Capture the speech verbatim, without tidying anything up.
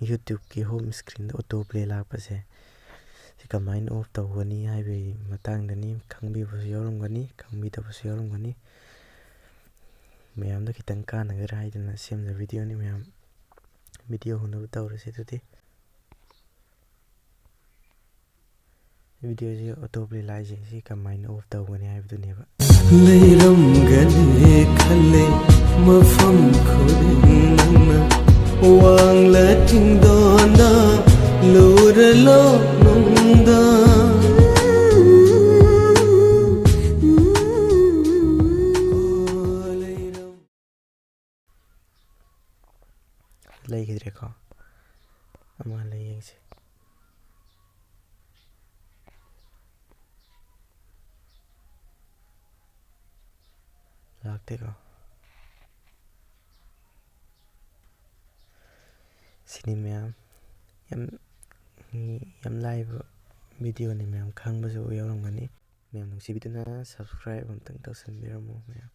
YouTubeꯀꯤ home screenꯗ auto play ꯂꯥꯛꯄꯁꯦ ꯁꯤ ꯀꯃꯥꯏꯅ off ꯇꯧꯒꯅꯤ ꯍꯥꯏꯕꯒꯤ ꯃꯇꯥꯡꯗꯅꯤ꯫ ꯈꯪꯕꯤꯕꯁꯨ ꯌꯥꯎꯔꯝꯒꯅꯤ, ꯈꯪꯕꯤꯗꯕꯁꯨ ꯌꯥꯎꯔꯝꯒꯅꯤ꯫ ꯃꯌꯥꯝꯗ ꯈꯤꯇꯪ ꯀꯥꯟꯅꯒꯗ꯭ꯔꯥ ꯍꯥꯏꯗꯨꯅ ꯁꯦꯝꯖꯕ videoꯅꯤ꯫ ꯃꯌꯥꯝ video ꯍꯧꯅꯕ ꯇꯧꯔꯁꯤ꯫ ꯑꯗꯨꯗꯤ videoꯁꯤ auto play ꯂꯥꯛꯏꯁꯦ ꯁꯤ ꯀꯃꯥꯏꯅ off ꯇꯧꯒꯅꯤ ꯍꯥꯏꯕꯗꯨꯅꯦꯕ꯫ ꯂꯩꯔꯝꯒꯅꯤ ꯈꯜꯂꯦ ꯃꯐꯝ ꯈꯨꯗꯤꯡ ꯅꯪꯅ, ꯋꯥꯡꯂ ꯆꯤꯡꯗꯣꯟꯗ, ꯂꯨꯔ ꯂꯣꯛꯅꯨꯡꯗ꯫ ꯂꯩꯈꯤꯗ꯭ꯔꯦꯀꯣ꯫ ꯑꯃ ꯍꯜꯂ ꯌꯦꯡꯁꯤ꯫ ꯂꯥꯛꯇꯦꯀꯣ꯫ ꯁꯤꯅꯤ ꯃꯌꯥꯝ, ꯌꯥꯝ, ꯌꯥꯝ ꯂꯥꯏꯕ videoꯅꯤ꯫ ꯃꯌꯥꯝ ꯈꯪꯕꯁꯨ ꯌꯥꯎꯔꯝꯒꯅꯤ꯫ ꯃꯌꯥꯝ ꯅꯨꯡꯁꯤꯕꯤꯗꯨꯅ subscribe ꯑꯝꯇꯪ ꯇꯧꯁꯟꯕꯤꯔꯝꯃꯣ ꯃꯌꯥꯝ꯫